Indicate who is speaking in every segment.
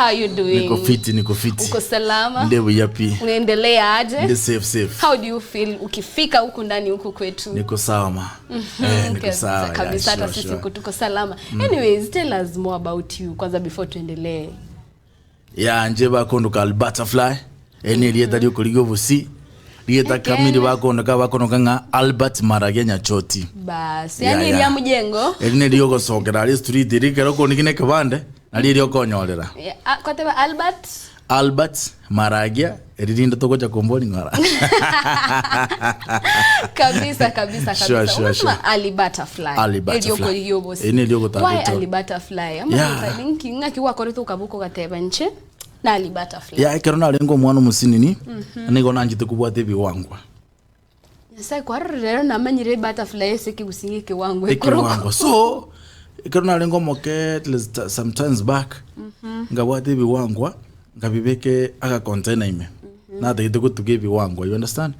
Speaker 1: How you doing?
Speaker 2: Niko fiti, niko fiti.
Speaker 1: Uko salama?
Speaker 2: Ndewe yapi?
Speaker 1: Unaendelea aje?
Speaker 2: Ndi safe safe.
Speaker 1: How do you feel ukifika huku ndani huku kwetu?
Speaker 2: Niko sawa ma. Eh, niko
Speaker 1: Kabisa,
Speaker 2: sawa.
Speaker 1: kabisa,
Speaker 2: yeah,
Speaker 1: hata
Speaker 2: sure,
Speaker 1: sisi
Speaker 2: sure.
Speaker 1: tuko salama. Anyways, tell us more about you kwanza before tuendelee.
Speaker 2: Ya nje bakondoka al butterfly. Ene rieta ryo obusi. Rieta
Speaker 1: Again.
Speaker 2: kamili bakondoka bakondoka nga Albert Maragia Nyachoti.
Speaker 1: Bas,
Speaker 2: Yeah,
Speaker 1: yani
Speaker 2: yeah.
Speaker 1: ya mjengo.
Speaker 2: Eri niryo gosokera ari street rikero konigine kebande nari ryo konyorera.
Speaker 1: Yeah, ah, kwa teba Albert.
Speaker 2: Albert Maragia eririndo togocha komboni ngora.
Speaker 1: Kabisa kabisa kabisa.
Speaker 2: Sure, sure,
Speaker 1: Unasema
Speaker 2: sure.
Speaker 1: Ali Butterfly.
Speaker 2: Ali Butterfly.
Speaker 1: Eri yoko yobosi.
Speaker 2: Ene ryo gotagete.
Speaker 1: Why Ali Butterfly? Ama
Speaker 2: Yeah.
Speaker 1: yeah. Ngaki wakoretwo kabuko gateba nche na Ali Butterfly.
Speaker 2: Ya ekero narenga omwana omosinini nigo nanchete kobwata ebiwangwa.
Speaker 1: Nyasaye kwarorera namanyire butterfly ese kigusinge kiwango.
Speaker 2: Ekiwango so ekero narenga omoke sometimes back ngabwata ebiwangwa ngabibeke aka container ime natagete gotuga ebiwangwa, you understand?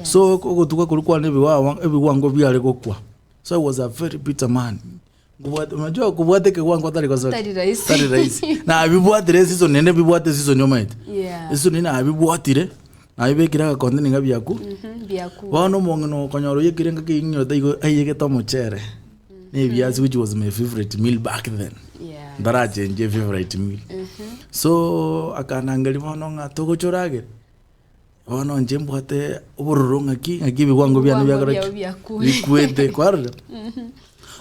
Speaker 2: So ogotuga kori kwane ebiwawa ebiwango biare gokwa, so I was a very bitter man. Kubwata, unajua kubwata ekiwango atari kosoka.
Speaker 1: Tari rahisi.
Speaker 2: Tari rahisi na bibwatire season nene bibwate season yomaete.
Speaker 1: Yeah.
Speaker 2: Season nene abibwatire nabibekire aka container ngabiaku.
Speaker 1: Biaku.
Speaker 2: Bono omong'ina okonyora oyekire ngaki ing'ote igo aiyegete omochere na ebiasi, which was my favorite meal back then. Ntarachenjie favorite meal. So akanangeria bono ng'a togochoragere bono inche mbwate obororo ng'aki ng'aki ebiwango biane
Speaker 1: Ebiwango
Speaker 2: biakora
Speaker 1: biao
Speaker 2: ki?
Speaker 1: biakure.
Speaker 2: Bikwete kwarora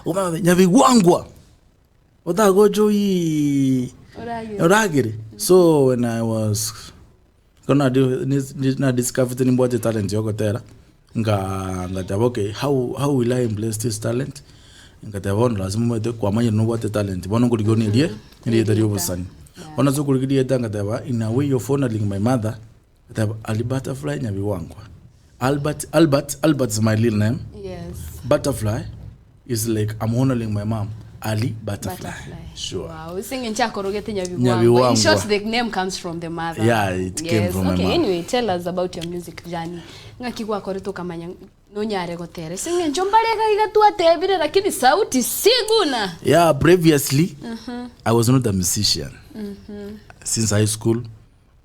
Speaker 2: omanye nyabigwangwa otagocha oyi
Speaker 1: Oragere.
Speaker 2: oragere. So when I was gonna do na discover nimbwate talent yokotera nga ngataba okay, how will I embrace this talent? Ngataba bono lazima mwete kwamanya nobwate talent bono ngorigoni erie erieta ryobosani bono so kurigirieta ngataba in a way of honoring my mother ngataba Ali Butterfly Nyabiwangwa. Albert Albert Albert is my little name. Butterfly is like I'm honoring my mom. Ali Butterfly.
Speaker 1: Butterfly.
Speaker 2: Sure.
Speaker 1: Wow, singing chakorogete Nyabiwangwa.
Speaker 2: Nyabiwangwa.
Speaker 1: In short, the name comes from the mother.
Speaker 2: Yeah, it came from my
Speaker 1: Okay,
Speaker 2: mom.
Speaker 1: anyway, tell us about your music journey. Ngaki gwakoretwo kamanya nonyare gotere. Singing njombarega igatwatebire lakini sauti siguna.
Speaker 2: Yeah, previously I was not a musician. Since high school,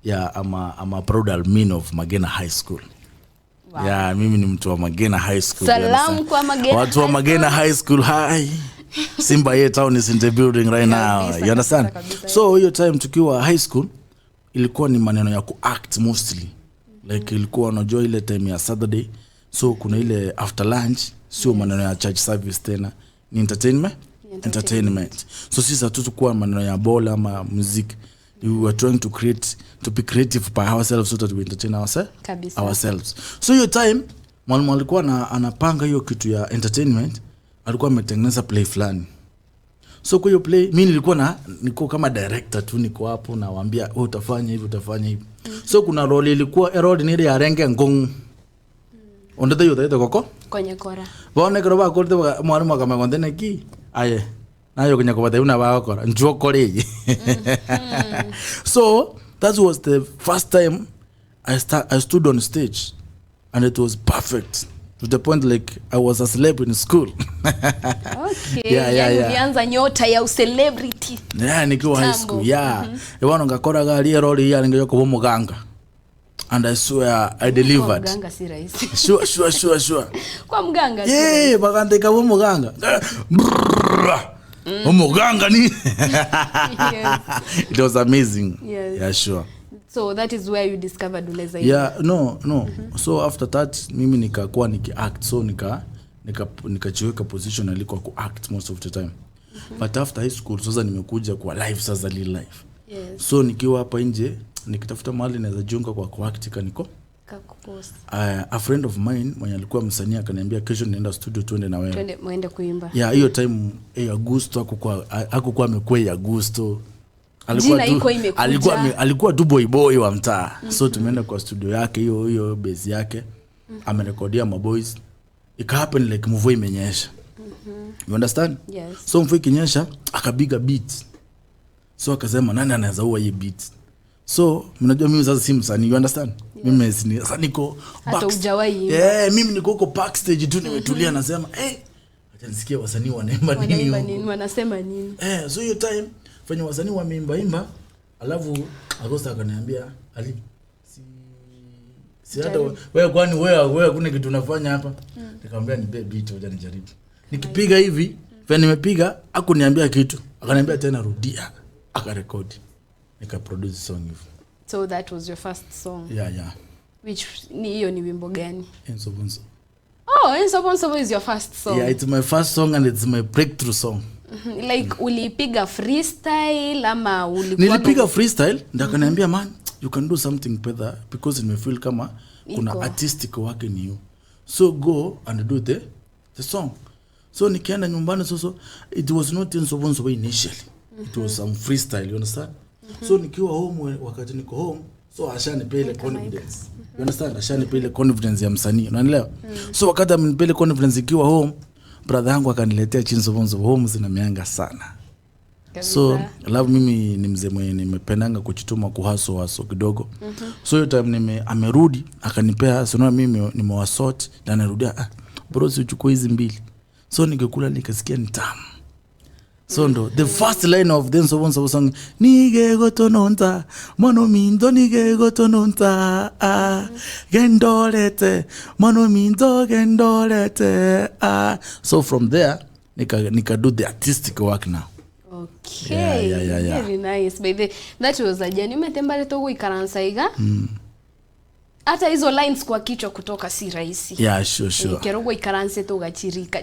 Speaker 2: yeah, I'm a proud alumni of Magena High School.
Speaker 1: Wow.
Speaker 2: Yeah, mimi ni mtu wa Magena High School. You
Speaker 1: Salamu
Speaker 2: understand?
Speaker 1: kwa Magena
Speaker 2: Watu wa
Speaker 1: High
Speaker 2: Magena High School, hi. Simba ye town is in the building right now.
Speaker 1: Kabisa,
Speaker 2: You understand?
Speaker 1: kabisa, kabisa.
Speaker 2: So hiyo time tukiwa high school ilikuwa ni maneno ya kuact mostly. Like ilikuwa unajua ile time ya Saturday, so kuna ile after lunch, sio maneno ya church service tena, ni entertainment entertainment. So sisi hatukuwa maneno ya bola ama music. We were trying to create, to be creative by ourselves so that we entertain ourselves
Speaker 1: Kabisa.
Speaker 2: ourselves. So hiyo time mwalimu alikuwa anapanga hiyo kitu ya entertainment, alikuwa ametengeneza play fulani. So kwa hiyo play mi nilikuwa na niko kama director tu, niko hapo nawaambia, "Wewe utafanya hivi, utafanya hivi." So kuna role ilikuwa role ni ile ya renge ngong ondete yo koko
Speaker 1: Kwenye kora.
Speaker 2: bono ekero bakorete mwarimu akamanya neki aye nayo konya kobata buna bagokora nchuo okore eye. So that was the first time I stood on stage and it was perfect to the point like I was a celeb in school.
Speaker 1: Okay.
Speaker 2: Yeah,
Speaker 1: Yani
Speaker 2: yeah.
Speaker 1: ulianza nyota ya ucelebrity.
Speaker 2: Yeah, nikiwa high
Speaker 1: Kitambo.
Speaker 2: school, yeah. Bono ngakoraga ari erori yarenge yokuba omoganga and I swear I
Speaker 1: Kwa
Speaker 2: delivered.
Speaker 1: mganga si rahisi.
Speaker 2: Sure.
Speaker 1: Kwa mganga si
Speaker 2: Yeah, bakandeka omoganga. Omoganga ni It was amazing. Yeah, sure.
Speaker 1: So that is where you discovered unaweza imba.
Speaker 2: Yeah, no. So after that mimi nikakuwa nikiact, so nikajiweka position alikuwa kuact most of the time. But after high school sasa nimekuja kwa life sasa, real life. So nikiwa hapa nje nikitafuta mahali naweza jiunga kwa kuact kaniko
Speaker 1: Kakupost.
Speaker 2: A friend of mine mwenye alikuwa msanii akaniambia, "Kesho nienda studio, tuende na wewe."
Speaker 1: Twende muende kuimba.
Speaker 2: Yeah, hiyo time Augusto hakukuwa amekuwa Augusto. Alikuwa
Speaker 1: Jina
Speaker 2: tu,
Speaker 1: iko imekuja.
Speaker 2: alikuwa tu boy boy wa mtaa. So tumeenda kwa studio yake, hiyo hiyo base yake, amerekodia maboys. Ika happen like mvua imenyesha, you understand?
Speaker 1: Yes.
Speaker 2: So mvua ikinyesha akapiga beat, so akasema nani anaweza ua hii beat. So mnajua mimi sasa si msanii, you understand? Mimi sasa niko
Speaker 1: Hata hujawahi imba.
Speaker 2: Yeah, mimi niko huko backstage tu nimetulia, nasema, "Eh, acha nisikie wasanii wanaimba nini
Speaker 1: Wanaimba
Speaker 2: huko."
Speaker 1: nini, wanasema nini?
Speaker 2: Eh, so hiyo time venye wasanii wameimba imba Alafu Agosta akaniambia, Ali, si hata wewe, kwani wewe hakuna kitu unafanya hapa? Nikamwambia nipe beat, ngoja nijaribu. Nikipiga hivi, vile nimepiga, hakuniambia kitu. Akaniambia tena rudia. Akarekodi. Nikaproduce song hivyo.
Speaker 1: So that was your first song?
Speaker 2: Yeah.
Speaker 1: Which ni hiyo ni wimbo gani?
Speaker 2: Ensobonso.
Speaker 1: Oh, Ensobonso is your first song.
Speaker 2: Yeah, it's my first song and it's my breakthrough song.
Speaker 1: Like ulipiga freestyle ama ulikuwa
Speaker 2: Nilipiga freestyle, ndio akaniambia, man, you can do something better because nimefeel kama kuna
Speaker 1: Iko.
Speaker 2: Artistic work in you. So go and do the song. So nikienda nyumbani, so it was not Ensobonso initially. It was some freestyle, you understand? So nikiwa home, wakati niko home, so ashanipea ile confidence. You understand? Ashanipea ile confidence ya msanii, unanielewa? So wakati amenipea ile confidence ikiwa home, brother yangu akaniletea Chinsobonso home zinamianga sana. So alafu mimi ni mzee mwenye nimependanga kujituma, kuhustle hustle kidogo. So hiyo time amerudi akanipea, so unaona mimi nimewasort na narudia, ah, bro, si uchukue hizi mbili. So nikikula nikasikia ni tamu. So ndo the first line of the Nsobonso song, nigegotononta mano minto nigegotononta, ah, gendolete mano minto gendolete, ah. So from there nika do the artistic work now.
Speaker 1: Okay.
Speaker 2: Yeah.
Speaker 1: Very nice. By the that was a journey. Umetembale togo ikaransa iga. Hata hizo lines kwa kichwa kutoka si rahisi.
Speaker 2: Yeah, sure.
Speaker 1: Kerogo ikaranse togachirika.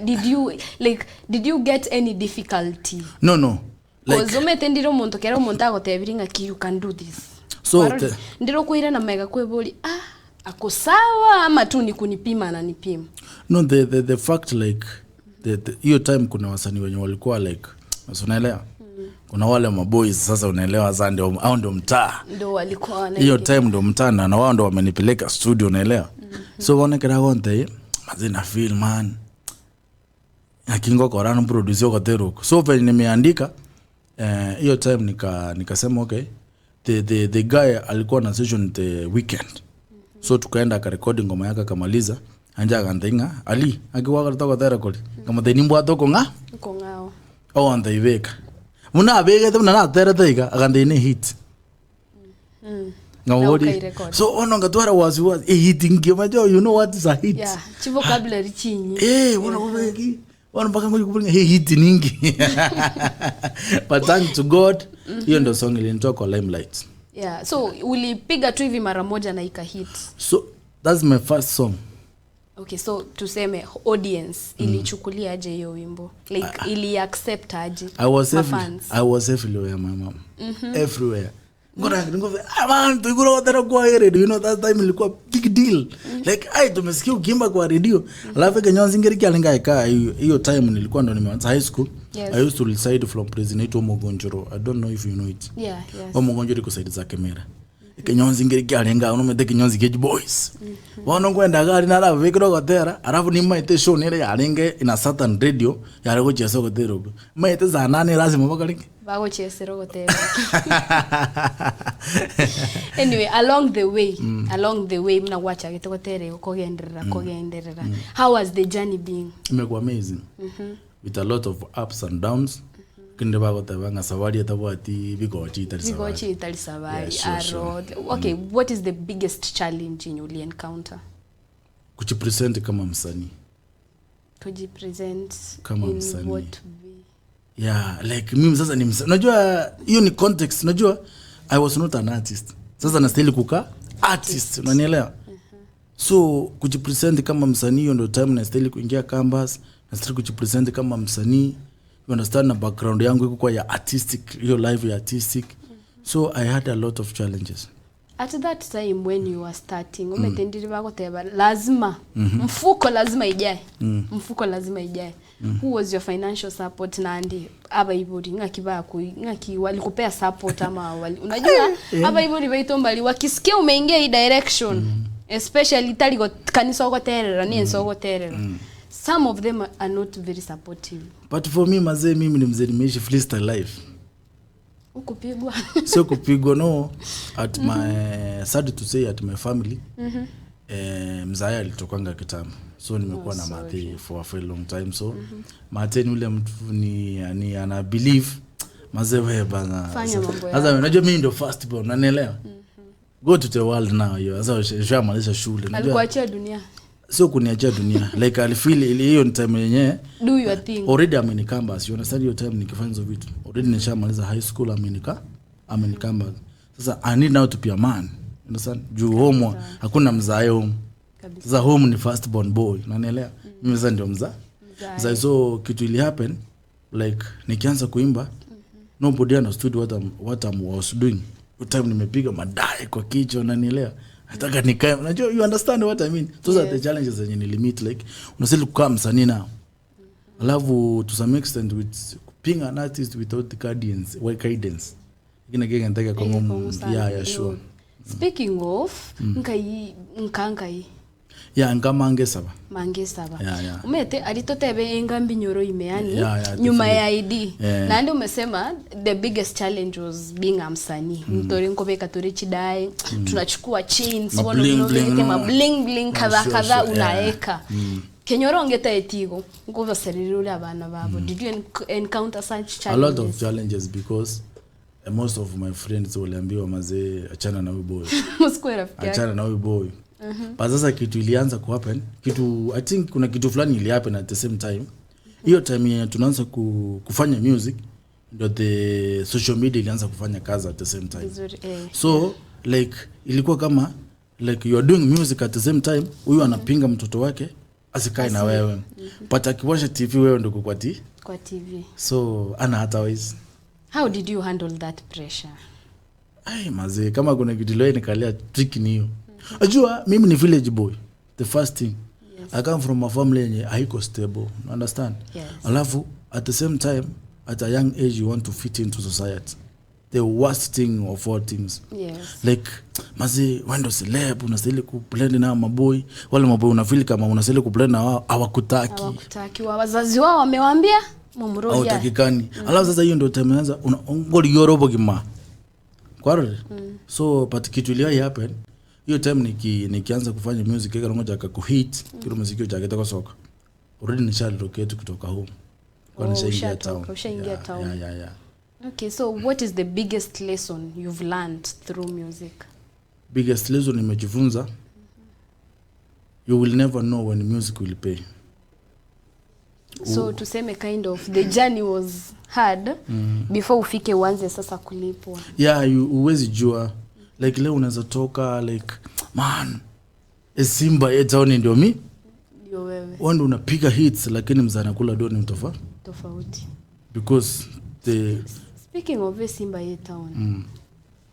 Speaker 1: Did you get any difficulty?
Speaker 2: No. Like
Speaker 1: Cause umete ndiro muntu kero muntu agotebiri ng'aki you can do this.
Speaker 2: So
Speaker 1: Ndiro kwira na mega kweboli, ah, ako sawa ama tu ni kunipima na nipima?
Speaker 2: No, the fact, like the hiyo time kuna wasanii wenye walikuwa like, so unaelewa? Kuna wale maboys sasa, unaelewa, sasa ndio au ndio mtaa.
Speaker 1: Ndo walikuwa wana
Speaker 2: Hiyo time ndio mtaa na wao ndio wamenipeleka studio, unaelewa? So wonekera gonte mazina feel, man, akingo korano produce okoteruko. So venye nimeandika, hiyo time nikasema okay, the guy alikuwa na session the weekend. So tukaenda akarekodi ngoma yake, akamaliza, anja akantenga, Ali, akiwakartokotera kori kama nimbwa toko nga
Speaker 1: Uko ngao.
Speaker 2: O andaibeka muna abegete muna naterete iga akandeine hit.
Speaker 1: Na
Speaker 2: Ngawori
Speaker 1: ukairekodi.
Speaker 2: so ono ngatwara wasi wasi hit ngi majo, you know what is a hit?
Speaker 1: Yeah, chi vocabulary chinyi.
Speaker 2: Eh, wana kubeki wana mpaka ngoja kubulinga hey hit ningi. But thank to God, hiyo ndio song ilinitoa kwa limelight.
Speaker 1: Yeah, so ulipiga tu hivi mara moja na ika hit?
Speaker 2: So that's my first song.
Speaker 1: Okay, so tuseme audience ilichukulia aje hiyo wimbo? Like ili accept aje?
Speaker 2: I was
Speaker 1: Mafans.
Speaker 2: I was everywhere, my mom. Everywhere. Ngora ngo, ah man, tuikura watara kwa radio. You know that time ilikuwa big deal. Like ai tumesikia ukiimba kwa radio. Alafu kenyonzi ngeri kyalenga ika hiyo time nilikuwa ndo nimeanza high school. I used to reside from place inaitwa Mogonjoro. I don't know if you know it.
Speaker 1: Yeah, yes.
Speaker 2: Omogonjoro iko side za Kemera. Kenyonzi ngeri kyalenga unomete Kenyonzi Cage Boys. Bono kwenda gari na alafu vikiro gotera, alafu ni maite show nere yarenge ina certain radio yare gochesa gotera uko. Maite za nane lazima bakaringe.
Speaker 1: Bagochesera gotera. Anyway, along the way mna gwachagete gotere kogenderera kogenderera. How was the journey being?
Speaker 2: Imekuwa amazing. With a lot of ups and downs. Kinde bagoteba safari etabwati bigochi itari safari.
Speaker 1: Bigochi itali safari.
Speaker 2: Yeah, sure.
Speaker 1: Aro. Okay, what is the biggest challenge in uli encounter?
Speaker 2: Kujipresent kama msanii.
Speaker 1: Kujipresent
Speaker 2: Kama
Speaker 1: in
Speaker 2: msanii.
Speaker 1: what way?
Speaker 2: Yeah, like mimi sasa ni msanii. Unajua hiyo ni context. Unajua I was not an artist. Sasa nastahili kukaa artist, unanielewa? So kujipresent kama msanii, hiyo ndio time nastahili kuingia campus, nastahili kujipresent kama msanii. You understand, na background yangu iko kwa ya artistic, hiyo life ya artistic. So I had a lot of challenges.
Speaker 1: At that time when you were starting, umetendiri bagoteba lazima mfuko lazima ijae, mfuko lazima ijae. Who was your financial support? Nandi abaiburi ng'aki baku ng'aki walikupea support ama wali, unajua abaiburi baitombali wakisikia umeingia hii direction, especially tali kanisa ogoterera ni enso ogoterera, some of them are not very supportive.
Speaker 2: But for me, mazee, mimi ni mzee nimeishi freestyle life.
Speaker 1: Ukupigwa?
Speaker 2: Sio kupigwa, no. At my, sad to say, at my family, mzae alitokanga kitambo, so nimekuwa na mathe for a very long time. So mathe ni ule mtu ni ana believe Mazee wewe bana.
Speaker 1: Fanya mambo
Speaker 2: Sasa unajua mimi ndio first born, unanielewa? Go to the world now hiyo. Sasa ushamaliza shule. Unajua
Speaker 1: Alikuachia dunia.
Speaker 2: Sio kuniachia dunia. Like alifeel ile hiyo ni time yenyewe
Speaker 1: Do your thing.
Speaker 2: Already I'm in campus. You understand, hiyo time nikifanya hizo vitu. Already nishamaliza high school, I'm in campus. Sasa I need now to be a man. You understand? Juu home hakuna mzae home.
Speaker 1: Kabisa.
Speaker 2: Sasa home ni first born boy. Unanielewa? Mimi sasa ndio
Speaker 1: Mzae.
Speaker 2: mzae. So kitu ili happen, like nikianza kuimba, nobody understood what I'm was doing. Hiyo time nimepiga madai kwa kichwa, unanielewa? Nataka nikae, unajua, you understand what I mean? Those are the challenges zenye nilimit, like unastahili kukaa msanii now. Alafu to some extent with being an artist without the guidance, well, guidance. Lakini kile nataka kwa ngumu. Yeah, sure.
Speaker 1: Speaking of, nkai nkankai.
Speaker 2: Yeah, nkamange saba.
Speaker 1: Mange saba.
Speaker 2: Yeah.
Speaker 1: Umete alitotebe engambi nyoro imeani
Speaker 2: Yeah,
Speaker 1: nyuma ya
Speaker 2: definitely.
Speaker 1: ID.
Speaker 2: Yeah.
Speaker 1: Na ndio umesema the biggest challenge was being a msanii. Mtori nkobeka tori chidai, tunachukua chains,
Speaker 2: Ma
Speaker 1: wono
Speaker 2: bling
Speaker 1: bling,
Speaker 2: bling,
Speaker 1: ma
Speaker 2: no.
Speaker 1: bling bling kadha
Speaker 2: Sure,
Speaker 1: kadha
Speaker 2: sure, yeah.
Speaker 1: unaeka. Kenyoro ngeta etigo ngobaserire abana babo. Did you encounter such challenges?
Speaker 2: A lot of challenges because most of my friends waliambiwa, mazee, achana na huyu boy.
Speaker 1: Msikuwe rafiki yake.
Speaker 2: Achana na huyu boy. But sasa kitu ilianza kuhappen, kitu I think kuna kitu fulani ilihappen at the same time. Hiyo time yenye tunaanza kufanya music ndio the social media ilianza kufanya kazi at the same time.
Speaker 1: Vizuri, eh.
Speaker 2: So like ilikuwa kama like you are doing music at the same time, huyu anapinga mtoto wake asikae na wewe. But akiwasha TV wewe ndio uko kwa
Speaker 1: Kwa TV.
Speaker 2: So ana hata ways.
Speaker 1: How did you handle that pressure?
Speaker 2: Ai mazee, kama kuna kitu leo nikalia trick ni hiyo. Unajua mimi ni village boy. The first thing.
Speaker 1: Yes.
Speaker 2: I come from a family yenye haiko stable. You understand?
Speaker 1: Yes.
Speaker 2: Alafu at the same time at a young age you want to fit into society. The worst thing of all things.
Speaker 1: Yes.
Speaker 2: Like mazee, wewe ndo celeb, unastahili kublend na maboy. Wale maboy unafeel kama unastahili kublend na wao hawakutaki.
Speaker 1: Hawakutaki. Wazazi wao wamewaambia mumroja.
Speaker 2: Hautakikani. Alafu sasa hiyo ndio time inaanza ngoli yorobo kima. Kwarore. So but kitu iliwahi happen hiyo time nikianza kufanya music kile ngoja akakuhit kile muziki cha kitaka soka. Already nisha relocate kutoka home. Kwa
Speaker 1: Oh,
Speaker 2: nishaingia
Speaker 1: ushatoka,
Speaker 2: town.
Speaker 1: ushaingia
Speaker 2: Yeah,
Speaker 1: town.
Speaker 2: Yeah.
Speaker 1: Okay, so what is the biggest lesson you've learned through music?
Speaker 2: Biggest lesson nimejifunza, you will never know when music will pay.
Speaker 1: So tuseme kind of the journey was hard before ufike uanze sasa kulipwa.
Speaker 2: Yeah, you huwezi jua. Like leo unaweza toka like man, Simba ye town ndio mi.
Speaker 1: Ndio wewe.
Speaker 2: Wewe ndio unapiga hits lakini mzana kula do ni
Speaker 1: tofauti.
Speaker 2: Because the
Speaker 1: Speaking of Simba ye town.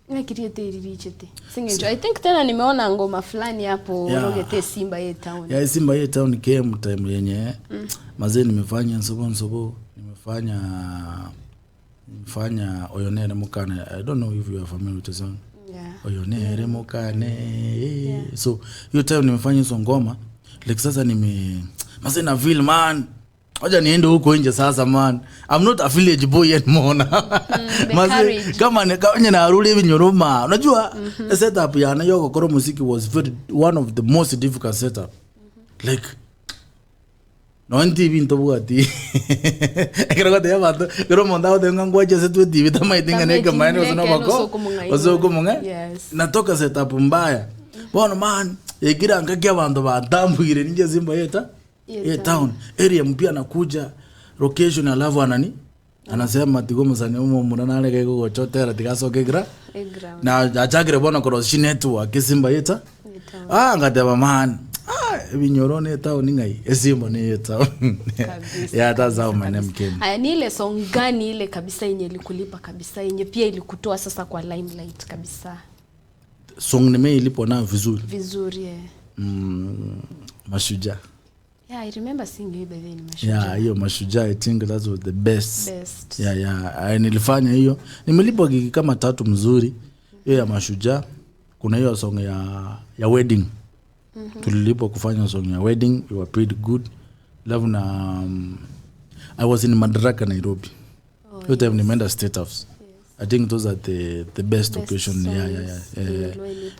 Speaker 1: Nakiriete iririchete. Singenjo. I think tena nimeona ngoma fulani hapo
Speaker 2: Yeah.
Speaker 1: rogete Simba ye town.
Speaker 2: Yeah, Simba ye town came time yenye mazee nimefanya nsobo nsobo, nimefanya Oyonere Mukane. I don't know if you are familiar with the song.
Speaker 1: Yeah.
Speaker 2: Oyonere Mukane. Yeah. So hiyo time nimefanya hizo ngoma like sasa nime mazee na feel man, wacha niende huko nje sasa man. I'm not a village boy anymore now.
Speaker 1: The
Speaker 2: Mazee,
Speaker 1: courage.
Speaker 2: kama ni kama na aruli hivi nyoroma. Unajua setup ya na yoko koro muziki was very one of the most difficult setup. Like no TV ntobuga ati. Ekero gote yabato, kero monda ote ngangwa je setu TV tama itinga neka maana
Speaker 1: Tama
Speaker 2: osona
Speaker 1: itinga
Speaker 2: bako.
Speaker 1: osoko
Speaker 2: Osoko munga.
Speaker 1: Yes.
Speaker 2: Natoka setup mbaya. Bono man, egira ngakia bantu batambwire ninje Simba yeta.
Speaker 1: Ye
Speaker 2: Town. Area mpya nakuja location alafu anani? Anasema tigo musani umo murana aleke gochotera tigasoke gra.
Speaker 1: Ground.
Speaker 2: Na achagire bona cross network Simba yeta.
Speaker 1: Ye town.
Speaker 2: Ngateba man. Binyoro ne town ngai. Simba ne ye town.
Speaker 1: Kabisa,
Speaker 2: Yeah, that's how my name came.
Speaker 1: Aya, ni ile song gani ile kabisa yenye ilikulipa kabisa, yenye pia ilikutoa sasa kwa limelight kabisa?
Speaker 2: Song nimeilipwa nayo vizuri.
Speaker 1: Vizuri, eh.
Speaker 2: Mashujaa.
Speaker 1: Yeah, I remember seeing you by then, Mashujaa.
Speaker 2: Yeah, hiyo Mashujaa, I think that was the best.
Speaker 1: Best.
Speaker 2: Yeah. Nilifanya hiyo. Nimelipwa gigi kama 3 mzuri. Hiyo ya Mashujaa. Kuna hiyo song ya wedding. Tulilipwa kufanya song ya wedding, we were paid good. Love na I was in Madaraka Nairobi. Hiyo time nimeenda State House. I think those are the best occasion. Yeah.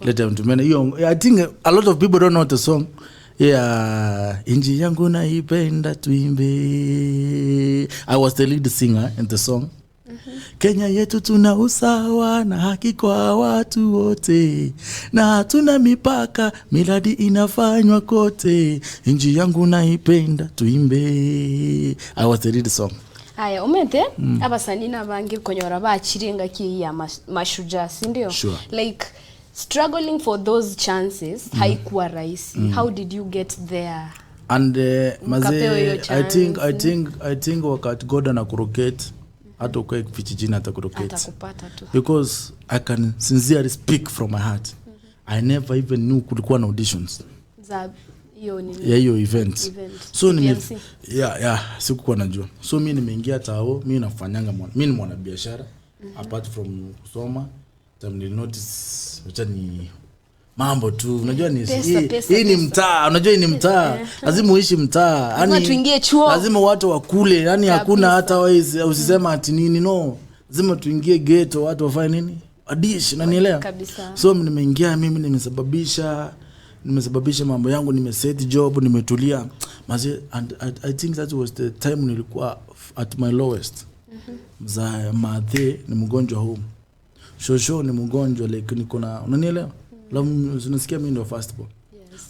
Speaker 2: Let them to many. I think a lot of people don't know the song. Yeah, inji yangu naipenda tuimbe. I was the lead singer in the song. Kenya yetu tuna usawa na haki kwa watu wote, na hatuna mipaka, miradi inafanywa kote. Nchi yangu naipenda, tuimbe. I was the lead song.
Speaker 1: Haya, umete abasanii nabangi konyora bachirenga ki ya mashujaa, si ndio?
Speaker 2: Sure.
Speaker 1: Like struggling for those chances haikuwa rahisi. How did you get there?
Speaker 2: And
Speaker 1: Ukapewa hiyo
Speaker 2: mazee, I think, I
Speaker 1: chance.
Speaker 2: think, I think wakati God anakurokate, hata ukae vijijini atakurokate.
Speaker 1: Atakupata tu.
Speaker 2: Because I can sincerely speak from my heart, I never even knew kulikuwa na auditions
Speaker 1: Za hiyo nini?
Speaker 2: ya hiyo event.
Speaker 1: Event.
Speaker 2: So nime,
Speaker 1: TMC.
Speaker 2: yeah, sikukuwa najua. So mi nimeingia tao, mi nafanyanga mi ni mwanabiashara apart from kusoma. Time nilinotice, wacha ni mambo tu, unajua ni
Speaker 1: Pesa,
Speaker 2: hii,
Speaker 1: pesa,
Speaker 2: hii ni
Speaker 1: pesa.
Speaker 2: mtaa, unajua hii ni mtaa, lazima uishi mtaa.
Speaker 1: Lazima tuingie chuo.
Speaker 2: Lazima watu wakule, yani hakuna
Speaker 1: Kabisa.
Speaker 2: hata usisema ati nini, no, lazima tuingie ghetto, watu wafanye nini, adish, unanielewa?
Speaker 1: Kabisa.
Speaker 2: So nimeingia mimi, nimesababisha mambo yangu, nimeset job, nimetulia maze. And I think that was the time nilikuwa at my lowest. Mzae mathe ni mgonjwa home, shosho ni mgonjwa, like niko na, unanielewa? Alafu unasikia mimi ndio first born.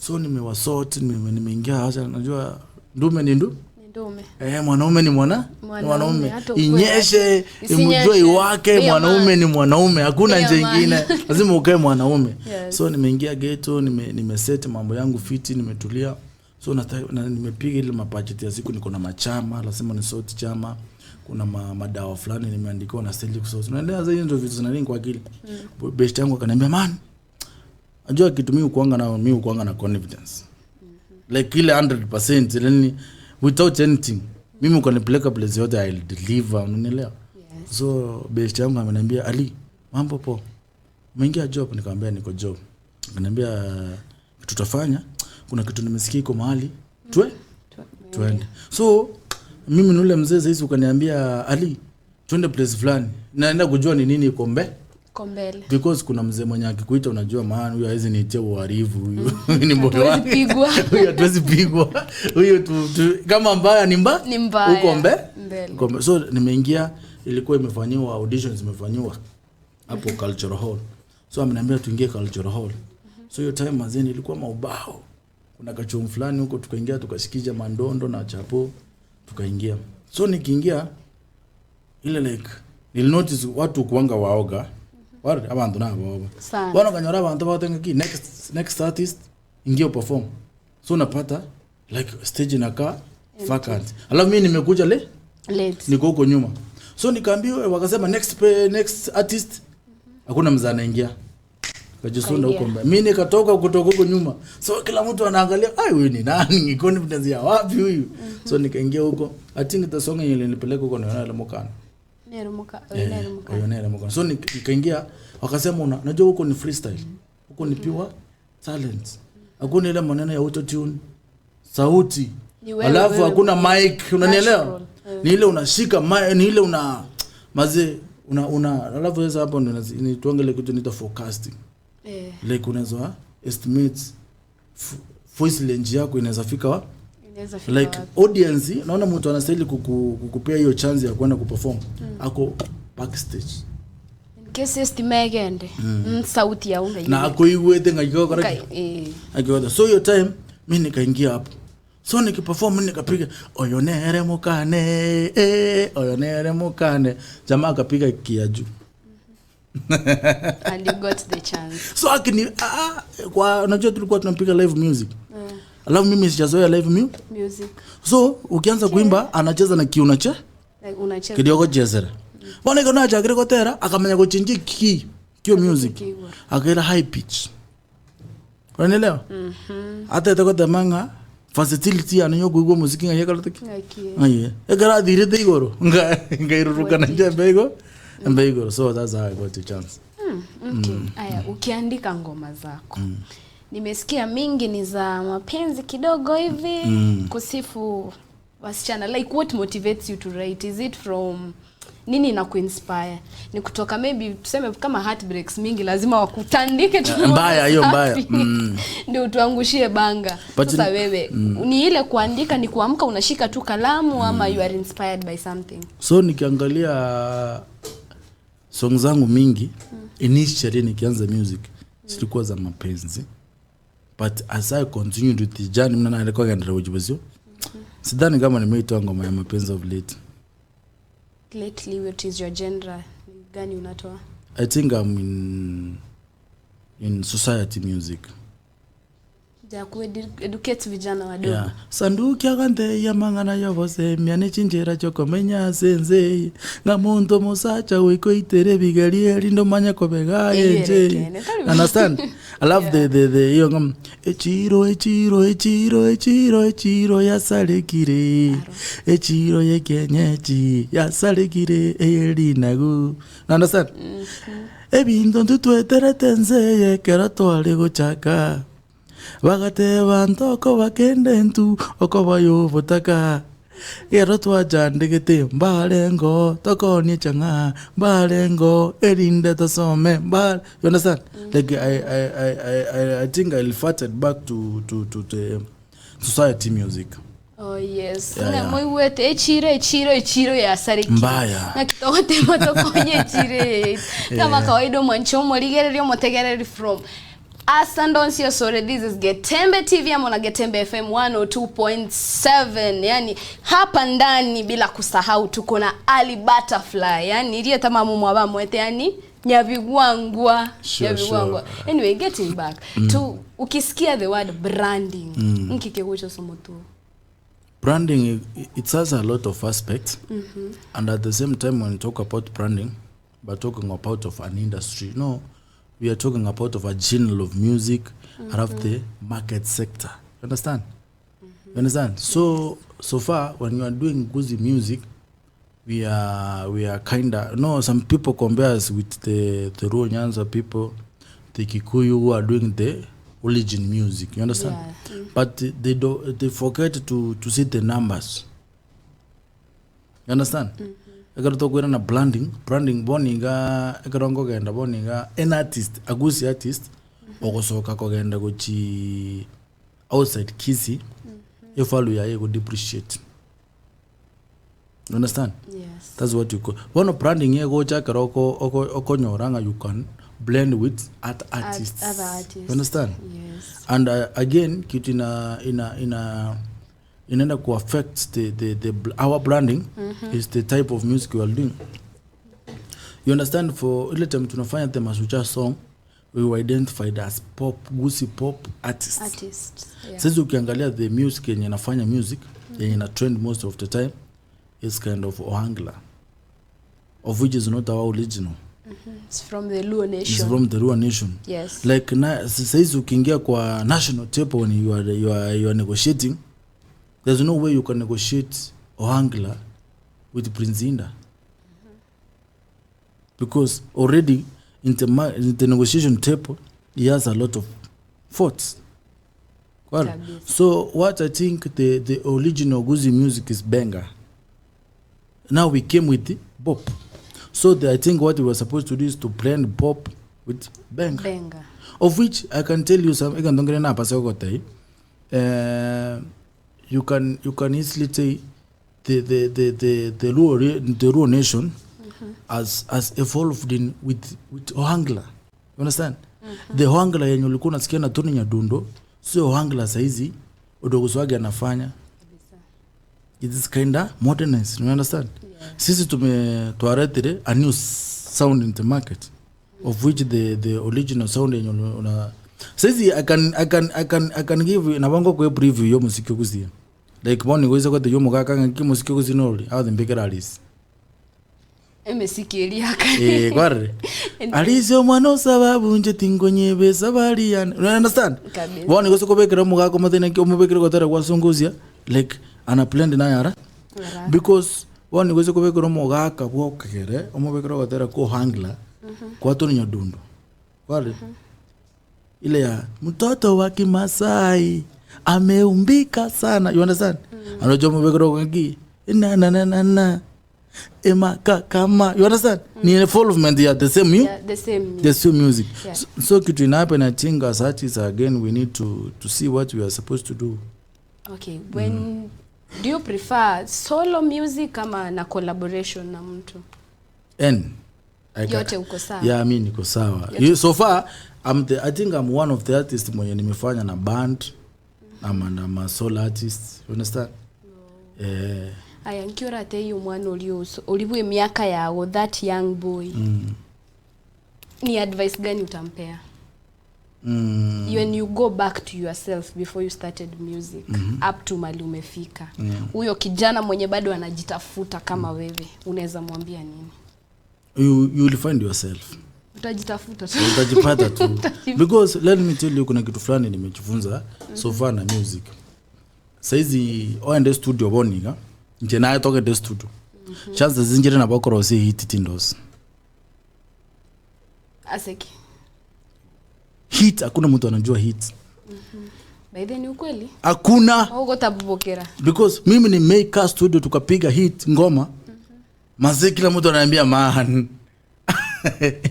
Speaker 2: So nimewasort, nimeingia hasa, najua ndume ni ndu
Speaker 1: Ni ndume.
Speaker 2: Eh, mwanaume ni mwana
Speaker 1: Mwanaume,
Speaker 2: mwanaume.
Speaker 1: hata ukuwe
Speaker 2: Inyeshe,
Speaker 1: isinyeshe.
Speaker 2: imjue iwake,
Speaker 1: Be a
Speaker 2: mwanaume
Speaker 1: man.
Speaker 2: ni mwanaume, hakuna
Speaker 1: Be a
Speaker 2: nje
Speaker 1: man.
Speaker 2: ingine, lazima ukae mwanaume.
Speaker 1: Yes.
Speaker 2: So nimeingia ghetto, nimeset mambo yangu fiti, nimetulia. So nimepiga ile mabudget ya siku, niko na machama, lazima ni sort chama, kuna madawa fulani nimeandikiwa na Celtic Source. Unaelewa, sasa hizo ndio vitu zinalink kwa akili. Best yangu akaniambia, man, najua kitu mimi hukuanga na confidence like ile 100%, yani without anything, mimi ukanipeleka place yote, I'll deliver, unanielewa?
Speaker 1: Yes.
Speaker 2: So best yangu ameniambia, Ali, mambo po, umeingia job? Nikamwambia niko job. Akaniambia tutafanya, kuna kitu nimesikia iko mahali, tuende. So mimi ni ule mzee saizi ukaniambia, Ali, twende place fulani, naenda kujua ni nini iko
Speaker 1: Iko mbele.
Speaker 2: Because kuna mzee mwenye akikuita unajua, maana huyu hawezi niitia uharifu huyu ni mboyo
Speaker 1: Hatuwezi
Speaker 2: wake.
Speaker 1: pigwa.
Speaker 2: Huyu hatuwezi pigwa huyu kama mbaya ni
Speaker 1: Ni mbaya.
Speaker 2: huko
Speaker 1: Mbele.
Speaker 2: Uko so nimeingia, ilikuwa imefanyiwa auditions, imefanyiwa hapo cultural hall. So ameniambia tuingie cultural hall. So hiyo time mazeni ilikuwa maubao, kuna kachumu fulani huko, tukaingia tukashikija mandondo na chapo, tukaingia. So nikiingia ile, like nilinotice watu kuanga waoga wari abantu naboba.
Speaker 1: Sana.
Speaker 2: Bwana kanyora abantu batenga ki next artist ingia perform. So unapata like stage inakaa vacant, alafu mimi nimekuja le
Speaker 1: Late.
Speaker 2: niko huko nyuma. So nikaambiwa, wakasema next artist, hakuna mzee anaingia, kajisunda huko mbele. Mimi nikatoka kutoka huko nyuma, so kila mtu anaangalia, ai, huyu ni nani? Confidence ya wapi huyu? So nikaingia huko. I think the song yenye ilinipeleka huko ni Onele Mukana.
Speaker 1: Nerumuka,
Speaker 2: Eh,
Speaker 1: Nerumuka.
Speaker 2: Oyonere Mukana. So nikaingia, wakasema unajua huko ni freestyle, huko ni pure talent, hakuna ile maneno ya auto tune sauti.
Speaker 1: Ni wewe,
Speaker 2: Alafu
Speaker 1: wewe,
Speaker 2: hakuna mic, unanielewa?
Speaker 1: Natural.
Speaker 2: Ni ile unashika ni ile una maze una alafu sasa hapo ndo ni tuangele kitu inaitwa forecasting. Like unaweza estimate voice range yako inaweza fika wa
Speaker 1: Inaweza fika
Speaker 2: like
Speaker 1: wapi?
Speaker 2: audience, naona mtu anastahili kukupea hiyo chance ya kwenda kuperform ako backstage.
Speaker 1: In case estima egende. Sauti ya unga.
Speaker 2: Na akoiwete ngakikokora
Speaker 1: Eh.
Speaker 2: akiweza. So hiyo time mi nikaingia hapo, so nikiperform nikapiga oyonere mukane, eh, oyonere mukane, jamaa akapiga kia juu.
Speaker 1: And you got the chance.
Speaker 2: So akini kwa unajua tulikuwa tunapiga live music, alafu mimi sijazoea live
Speaker 1: Music.
Speaker 2: So ukianza kuimba anacheza na kiuno cha
Speaker 1: Like unacheza.
Speaker 2: kidogo chezera bona iko nacha kotera akamenya kuchinji ki kio music.
Speaker 1: Kigwa.
Speaker 2: Akaira high pitch, unanielewa? Hata itakotemanga versatility ano yokuigwa muziki ng'ayekaloteki.
Speaker 1: Like,
Speaker 2: Aye. Ekara thirite igoro ngairuruka na njembe igo mbe igoro. So that's how I got the chance.
Speaker 1: Okay. Aya, ukiandika ngoma zako. Nimesikia mingi ni za mapenzi kidogo hivi, kusifu wasichana. Like what motivates you to write? Is it from nini na kuinspire? Ni kutoka maybe tuseme kama heartbreaks mingi lazima wakutandike tu
Speaker 2: Mbaya, hiyo mbaya.
Speaker 1: safi. Ndio utuangushie banga.
Speaker 2: But
Speaker 1: Sasa wewe ni ile kuandika ni kuamka unashika tu kalamu ama you are inspired by something?
Speaker 2: So nikiangalia Song zangu mingi initially nikianza music zilikuwa za mapenzi, but as I continued with the journey, mna nalikuwa kaendelea ujibuzio, sidhani kama nimeitoa ngoma ya mapenzi of late.
Speaker 1: Lately, what is your genre? Ni gani unatoa?
Speaker 2: I think I'm in society music.
Speaker 1: Ya kueducate vijana wadogo.
Speaker 2: Yeah. Sanduki akante ya mangana yobose myane chinjera chokomenya senze nga muntu musacha wikoitere bigari erindo manya kobega enje.
Speaker 1: Eyerekene, tari-
Speaker 2: Understand? I love the iyo ngam echiro echiro echiro echiro echiro yasalikire echiro yekenyechi yasalikire eyelinagu. Understand? Ebintu ntutweterete nzeye kera twari guchaka bagateba ntoko bakende ntu okobayo butaka gero twachandikite mbarengo tokonie chang'a mbarengo erinde tosome mba. You understand? Like I think I reverted back to the society music.
Speaker 1: Oh yes.
Speaker 2: Yeah,
Speaker 1: Nga
Speaker 2: yeah.
Speaker 1: moiwete echiro echiro echiro yasarikire.
Speaker 2: Mbaya.
Speaker 1: Na kitogotema tokonye echire. Kama kawaida mwancho morigererio motegereri from Asandonsi Sore, this is Getembe TV ama na Getembe FM 102.7. Yani hapa ndani bila kusahau tuko na Ali Butterfly. Yani iliye tamamu mwaba mwete yani nyabigwangwa.
Speaker 2: Sure,
Speaker 1: Nyabigwangwa.
Speaker 2: sure.
Speaker 1: Anyway, getting back to ukisikia the word branding. Nkike somo tu.
Speaker 2: Branding, it has a lot of aspects. And at the same time, when you talk about branding, we're talking about of an industry. No, we are talking about of a genre of music out of the market sector. You understand? You understand? So so far, when you are doing Gusii music, we are kinda no. Some people compare us with the Luo Nyanza people, the Kikuyu who are doing the origin music. You understand?
Speaker 1: Yeah.
Speaker 2: But they do, they forget to see the numbers. You understand? Ekero tokwira na branding boninga ekero ngogenda boninga an artist, a Gusii artist ogosoka kogenda gochi outside Kisii, mm-hmm. Value yaye go depreciate. You understand?
Speaker 1: Yes.
Speaker 2: That's what you call. Bono branding ye gocha ekero okonyoranga you can blend with other artists.
Speaker 1: Other artists.
Speaker 2: You understand?
Speaker 1: Yes.
Speaker 2: And again kitu ina inaenda ku affect the our branding, mm-hmm. is the type of music we are doing. You understand? For ile time tunafanya the Masucha song, we were identified as pop, Gusii pop artists.
Speaker 1: Artists. Yeah.
Speaker 2: Sasa ukiangalia the music yenye nafanya music, yenye na trend most of the time is kind of Ohangla, of which is not our original.
Speaker 1: Mm-hmm. It's from the Luo nation.
Speaker 2: It's from the Luo nation.
Speaker 1: Yes.
Speaker 2: Like na sasa ukiingia kwa national table when you are negotiating, there's no way you can negotiate Ohangla with Prince Inda.
Speaker 1: Mm-hmm.
Speaker 2: Because already in the negotiation table, he has a lot of faults. Well, so what I think the original Gusii music is benga. Now we came with the bop. So I think what we were supposed to do is to blend pop with benga.
Speaker 1: Benga.
Speaker 2: Of which I can tell you some. You can easily say the Luo nation, mm-hmm. has evolved in with Ohangla. You understand? Mm-hmm. The Ohangla yenye ulikuwa unasikia na Tony Nyadundo, sio Ohangla saizi Odogoswage anafanya. It is kinda modernized, you understand?
Speaker 1: Yeah.
Speaker 2: Sisi tumetuaretire a new sound in the market, of which the original sound yenye una saizi I can give na bango kwa preview yo muziki Gusii. Like boni goiza kwa yo mugaka ngi muziki Gusii noli awu mbikira Alice.
Speaker 1: Emesiki eliaka.
Speaker 2: Kware. Alice omwana sababu nje tingonye sabali ya. You understand? Boni goiza kubekera mugaka muthina ki omubekera gotera kwa sunguzia like ana blend na yara. Because boni goiza kubekera mugaka bwokere omubekera gotera ko hangla kwa Tony Nyadundo. Kware. Ile ya mtoto wa Kimasai ameumbika sana, you understand? Anajua mbekero ngi na na na na na ema kama, you understand? Ni involvement ya the same you,
Speaker 1: yeah, the
Speaker 2: the same music.
Speaker 1: Yeah.
Speaker 2: So kitu ina happen, I think as artists again we need to see what we are supposed to do.
Speaker 1: Okay, when do you prefer solo music kama na collaboration na mtu?
Speaker 2: N
Speaker 1: Yote uko sawa.
Speaker 2: Yeah, mi niko sawa. So far I think I'm one of the artists mwenye nimefanya na band. I'm a solo artist, you understand?
Speaker 1: Aya, nkiora te iyo mwana ulibwe miaka yao, that young boy. Ni advice gani utampea? When you go back to yourself before you started music, up to mali umefika. Huyo kijana mwenye bado anajitafuta kama wewe, unaweza mwambia nini?
Speaker 2: You will find yourself.
Speaker 1: Utajitafuta tu.
Speaker 2: Utajipata tu. Because let me tell you, kuna kitu fulani nimejifunza so far na music. Saizi oende studio boninga, nje naye toke de studio. Chances zinjire na bakoro si hit tindos.
Speaker 1: Aseki.
Speaker 2: Hit, hakuna mtu anajua hit.
Speaker 1: By then ni ukweli?
Speaker 2: Hakuna.
Speaker 1: Huko tabubokera.
Speaker 2: Because mimi ni make studio tukapiga hit ngoma. Mazee kila mtu ananiambia man.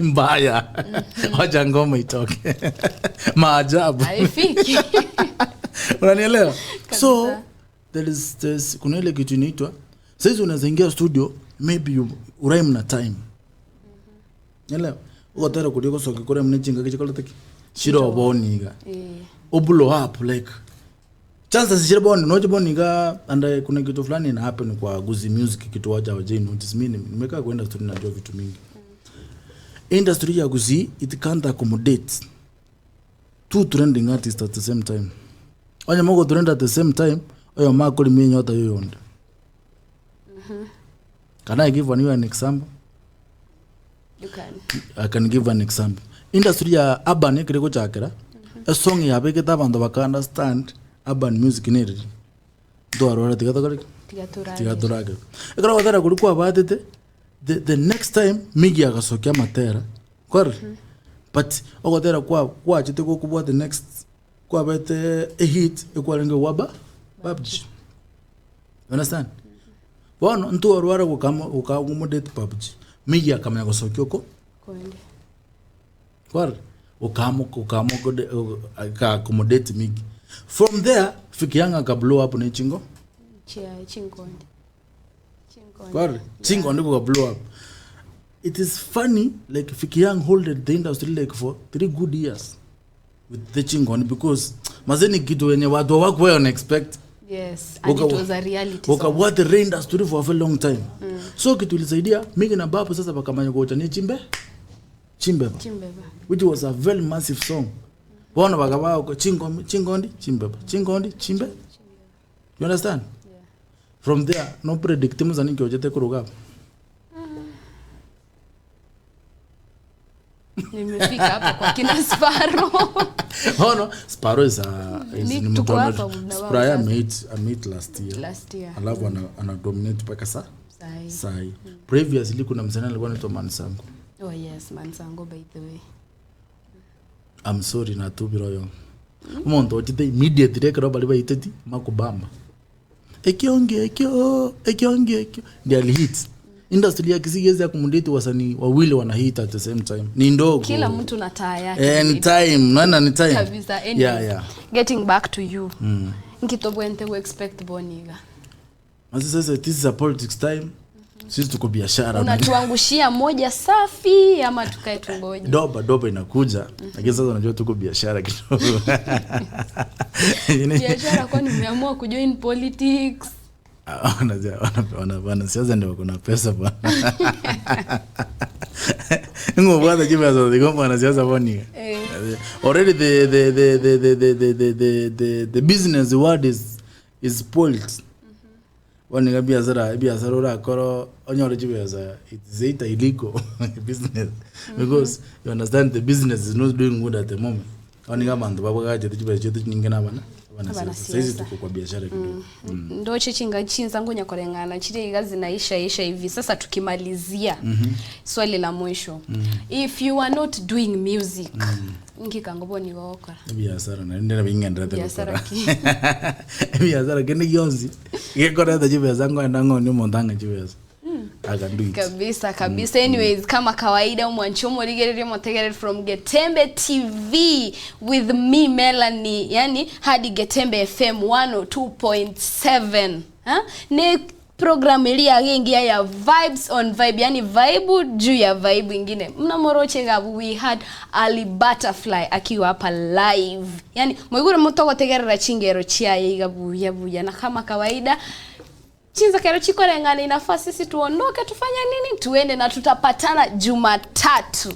Speaker 2: Mbaya. Wacha ngoma itoke. Maajabu.
Speaker 1: Haifiki.
Speaker 2: Unanielewa? So
Speaker 1: Kabisa.
Speaker 2: there's kuna ile kitu inaitwa saizi unaweza ingia studio maybe you urhyme na time. Elewa? Uko tayari kuliko soke kore mnechinga kichikola taki. Shiro boniga. Blow up like chances shiro boni no boniga and kuna kitu fulani ina happen kwa Gusii music kitu wacha waje notice. Mimi nimekaa kwenda studio najua vitu mingi. Industry ya Gusii it can't accommodate two trending artists at the same time. Onye moko trend at the same time, oyo makoli minyota yoyonde. Can I give you an example?
Speaker 1: You can.
Speaker 2: I can give an example. Industry ya urban ekere gochakera, a song yabekete abanto baka understand urban music neriri. Ndwarora tiga tokore
Speaker 1: Tiga turage.
Speaker 2: tiga turage. Ekero gotera kuri kwabatete the next time migi agasokia matera. Kwari? But ogotera kwa kwachete gokubwa the next kwabete a hit ekwarenge waba PUBG. You understand? Bono ntwarwara gukama accommodate PUBG. Migi akamenya gosokia oko
Speaker 1: Kwende.
Speaker 2: kwari ka accommodate migi. From there Fikianga ka blow up nechingo.
Speaker 1: Chia chingondi. Chingondi.
Speaker 2: Kwari chingo ndiko ka blow up. It is funny like Fikiang holded the industry like for 3 good years with the chingo because mazeni kitu wenye watu hawakuwa wana expect.
Speaker 1: Yes, and it was a reality song.
Speaker 2: Wakabwate the industry for a very long time. So kitu ilisaidia Migi na Babu sasa bakamanya kuochania chimbe chimbeba,
Speaker 1: Chimbeba.
Speaker 2: which was a very massive song. Bona bakaba chingo chingondi chimbeba chingondi chimbe, you understand?
Speaker 1: Yeah.
Speaker 2: From there no predict muzani kiochete kuruga.
Speaker 1: Nimefika hapa kwa kina Sparrow.
Speaker 2: Oh no, Sparrow is
Speaker 1: Ni
Speaker 2: ni mtu
Speaker 1: tuko hapa na wao
Speaker 2: Spraya
Speaker 1: sasa.
Speaker 2: Made last year.
Speaker 1: Last year.
Speaker 2: Alafu ana dominate mpaka sa
Speaker 1: Sahi.
Speaker 2: sai. Previously kuna msanii alikuwa anaitwa Mansango.
Speaker 1: Oh yes, Mansango by the way.
Speaker 2: I'm sorry natubira oyo omonto ochete immediately ekero bari baiteti makubamba ekionge ekio ekionge ekio ndi alihit industry ya Kisii ya accommodate wasanii wawili wana hit at the same time ni ndogo.
Speaker 1: Kila mtu na taa yake.
Speaker 2: Eh, ni time naona ni time.
Speaker 1: Kabisa. Anyways,
Speaker 2: Yeah.
Speaker 1: getting back to you. Nkitobwente we expect boniga.
Speaker 2: Masi sasa this is a politics time, sisi tuko biashara.
Speaker 1: Unatuangushia moja safi ama tukae tungoje?
Speaker 2: Doba doba inakuja, lakini sasa unajua tuko biashara kidogo.
Speaker 1: Biashara kwani umeamua kujoin politics?
Speaker 2: Ah, wanasiasa ndio wako na pesa bwana. Ngobwana chipesa zigomba wanasiasa boni. Already the business world is spoiled. Waniga biashara biashara urakoro onyore chipesa, it is either illegal business because you understand the business is not doing good at the moment. Waniga bantu babagaje chipesa chetu nyingi na bana wanasiasa. Saizi tuko kwa biashara kidogo.
Speaker 1: Ndo chichinga chinza ngonya kulengana chile igazi naisha isha hivi sasa tukimalizia swali la mwisho, if you are not doing music, nkikangobo ni wokora?
Speaker 2: Biashara na ndina bing'endera
Speaker 1: Biashara ki?
Speaker 2: Biashara kende gionsi gekoreta chibesa ngoenda ng'oni omonto ang'e chibesa, I can do it.
Speaker 1: Kabisa kabisa. Anyways, kama kawaida mwanchomo ligererie motegerere from Getembe TV with me Melanie, yani hadi Getembe FM 102.7, ha? Ne Program iliyagengia ya Vibes on Vibe, yani vibe juu ya vibe ingine. Mnamoroche gabu, we had Ali Butterfly akiwa hapa live. Yani mwigure mutogotegerera chingero chiaye iga buya buya, na kama kawaida chinza kero chikorengana, inafaa sisi tuondoke, tufanye nini, tuende na tutapatana Jumatatu.